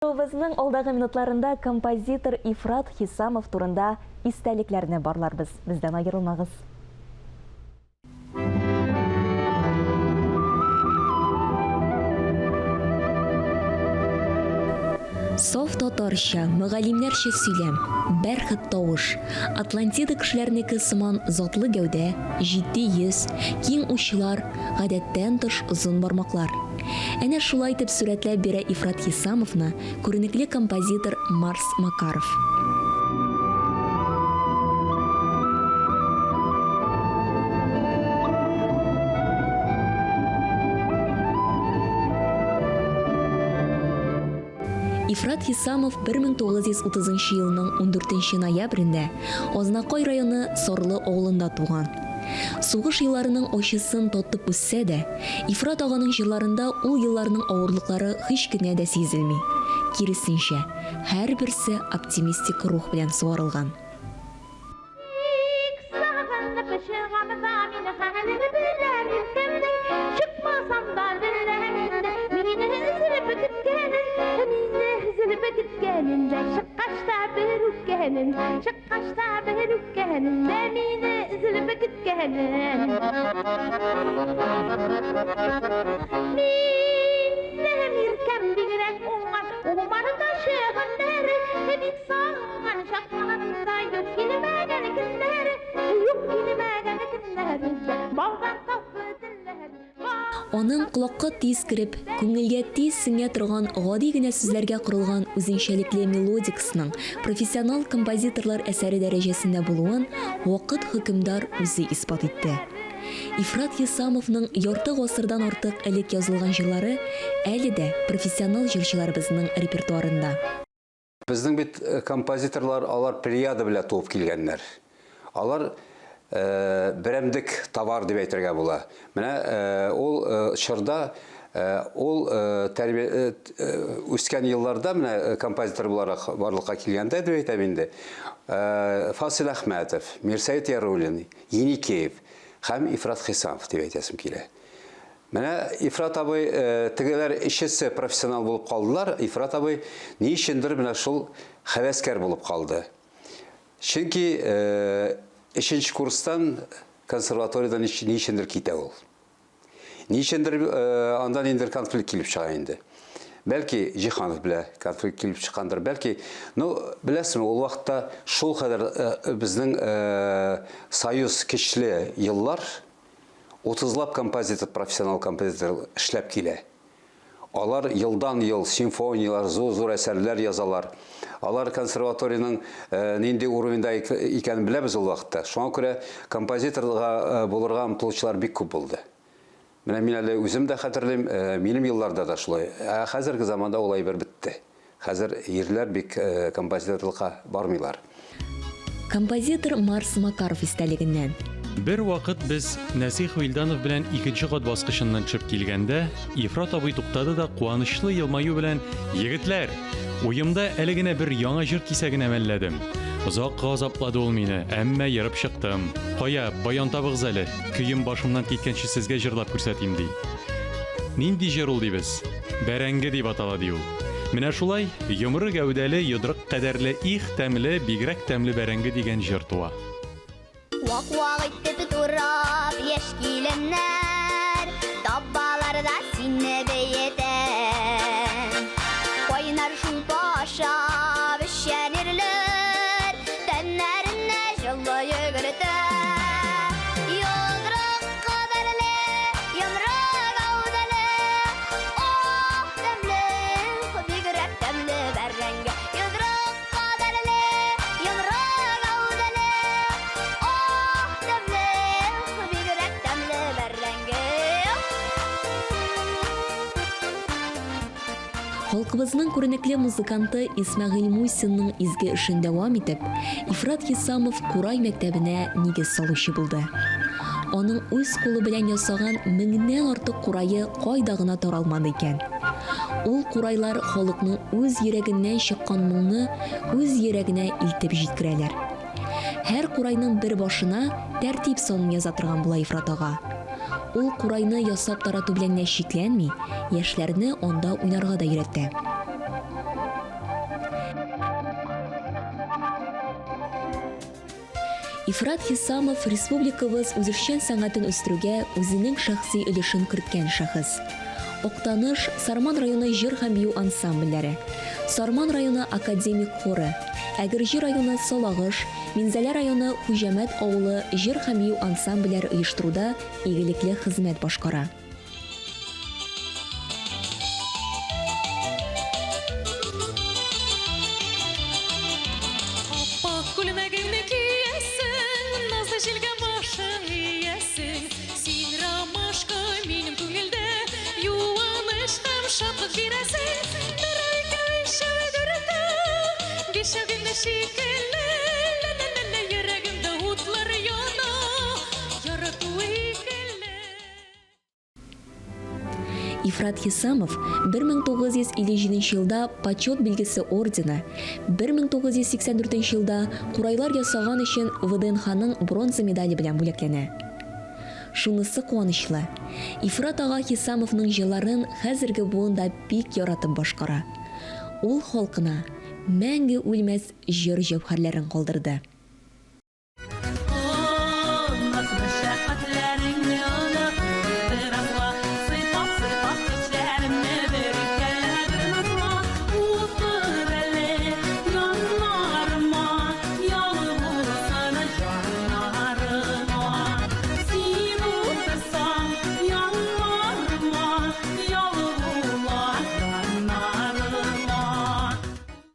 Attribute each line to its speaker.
Speaker 1: Тапшыруыбызның алдагы минутларында композитор Ифрат Хисамов турында истәлекләрне барларбыз. Бездән аерылмагыз. Саф татарча, мөгаллимнәрчә сөйләм, бәрхет тавыш, Атлантида кешеләренеке сыман затлы гәүдә, җитди йөз, киң учлар, гадәттән тыш озын бармаклар. Әнә шулай итеп сурәтләп бирә Ифрат Хисамовны күренекле композитор Марс Макаров. Ифрат Хисамов 1930 елның 14 ноябрендә Азнакай районы Сарлы авылында туган. Сугыш елларының ачысын татып үссә дә, Ифрат аганың җырларында ул елларның авырлыклары һич кенә дә сизелми. Киресенчә, һәрберсе оптимистик рух белән сугарылган.
Speaker 2: Бик сагынып чыгам да мин хәлен беләм иркәмнең, Чыкмасам да беләм инде мине өзелеп көткәнен, Мине өзелеп көткәнен дә, чыккач та бер үпкәнен, Чыккач та бер үпкәнен дә мине өзелеп көткәнен. Минем иркәм бигрәк уңган, Умарта чыгын бәре, Бик сагынган чакларында юк килмәгән көннәре, Юк килмәгән көннәре, Балдан татлы телләре.
Speaker 1: Аның колакка тиз кереп, күңелгә тиз сеңә торган гади генә сүзләргә корылган үзенчәлекле мелодикасының профессионал композиторлар әсәре дәрәҗәсендә булуын вакыт хөкемдар үзе исбат итте. Ифрат Хисамовның ярты гасырдан артык элек язылган җырлары әле дә профессионал җырчыларыбызның репертуарында.
Speaker 3: Безнең бит композиторлар алар плеяда белән туып килгәннәр. Алар берәмдек товар дип әйтергә була. Менә ул чорда ул тәрбия үскән елларда менә композитор буларак барлыкка килгәндә дип әйтәм инде. Фасил Әхмәтов, Мирсәет Яруллин, Еникеев һәм Ифрат Хисамов дип әйтәсем килә. Менә Ифрат абый, тегеләр өчесе профессионал булып калдылар, Ифрат абый ни өчендер менә шул хәвәскәр булып калды. Чөнки өченче курстан консерваториядән ни өчендер китә ул. Ни өчендер анда ниндидер конфликт килеп чыга инде. Бәлки Җиһанов белән конфликт килеп чыккандыр, бәлки, ну, беләсезме, ул вакытта шул кадәр безнең союз көчле еллар, Утызлап композитор, профессионал композитор эшләп килә. Алар елдан-ел симфонияләр, зур-зур әсәрләр язалар. Алар консерваториянең нинди уровеньда икәнен беләбез ул вакытта. Шуңа күрә композиторга булырга омтылучылар бик күп булды. Менә мин әле үзем дә хәтерлим, минем елларда да шулай. Ә хәзерге заманда ул әйбер бетте. Хәзер ирләр бик композиторлыкка бармыйлар.
Speaker 1: Композитор Марс Макаров истәлегеннән.
Speaker 4: Бервакыт без Нәсих Вилданов белән икенче кат баскычыннан төшеп килгәндә, Ифрат абый туктады да куанычлы елмаю белән, Егетләр! Уемда әле генә бер яңа җыр кисәген әмәлләдем. Озак газаплады ул мине, әмма ерып чыктым. Кая, баян табыгыз әле, көем башымнан киткәнче сезгә җырлап күрсәтим, ди. Нинди җыр ул, дибез. Бәрәңге дип атала, ди ул. Менә шулай, йомры гәүдәле, йодрык кадәрле, их, тәмле, бигрәк тәмле бәрәңге дигән җыр туа.
Speaker 5: Вак-вак итеп турап яшь киленнәр, Табалар да сине биетә. Кайнар шулпа ашап эчән ирләр, Тәннәренә җылы йөгертә. Йодрык кадәрле, йомры гәүдәле, Ох, тәмле, бигрәк тәмле бәрәңге. Йодрык кадәрле, йомры гәүдәле, Ох, тәмле, бигрәк тәмле бәрәңге.
Speaker 1: Халкыбызның күренекле музыканты Исмәгыйль Мусинның изге эшен дәвам итеп, Ифрат Хисамов Курай мәктәбенә нигез салучы булды. Аның үз кулы белән ясаган меңнән артык курае кайда гына таралмады икән? Ул курайлар халыкның үз йөрәгеннән чыккан моңны үз йөрәгенә илтеп җиткерәләр. Һәр курайның бер башына тәртип санын яза торган була Ифрат ага. Ул курайны ясап тарату белән генә чикләнми, яшьләрне анда уйнарга да өйрәтә. Ифрат Хисамов республикабыз үзешчән сәнгатен үстерүгә үзенең шәхси өлешен керткән шәхес. Актаныш, Сарман районы җыр һәм бию ансамбльләре, Сарман районы академик хоры, Әгерҗе районы Салагыш, Минзәлә районы Хуҗәмәт авылы җыр һәм бию ансамбльләре оештыруда игелекле хезмәт башкара.
Speaker 6: Аппак күлмәгеңне киясең, назлы җилгә башың иясең. Син ромашка минем күңелдә, юаныч һәм шатлык бирәсең. Бер, ике, өчәү, дүртәү, бишәү генә шикелле, лә-лә-лә-лә, йөрәгемдә утлар яна, ярату икеле.
Speaker 1: Ифрат Хисамов 1957 елда Почет билгесе ордены, 1984 елда курайлар ясаган өчен ВДНХның бронза медале белән бүләкләнә. Шунысы куанычлы, Ифрат ага Хисамовның җырларын хәзерге буын да бик яратып башкара. Ул халкына мәңге үлмәс җыр җәүһәрләрен калдырды.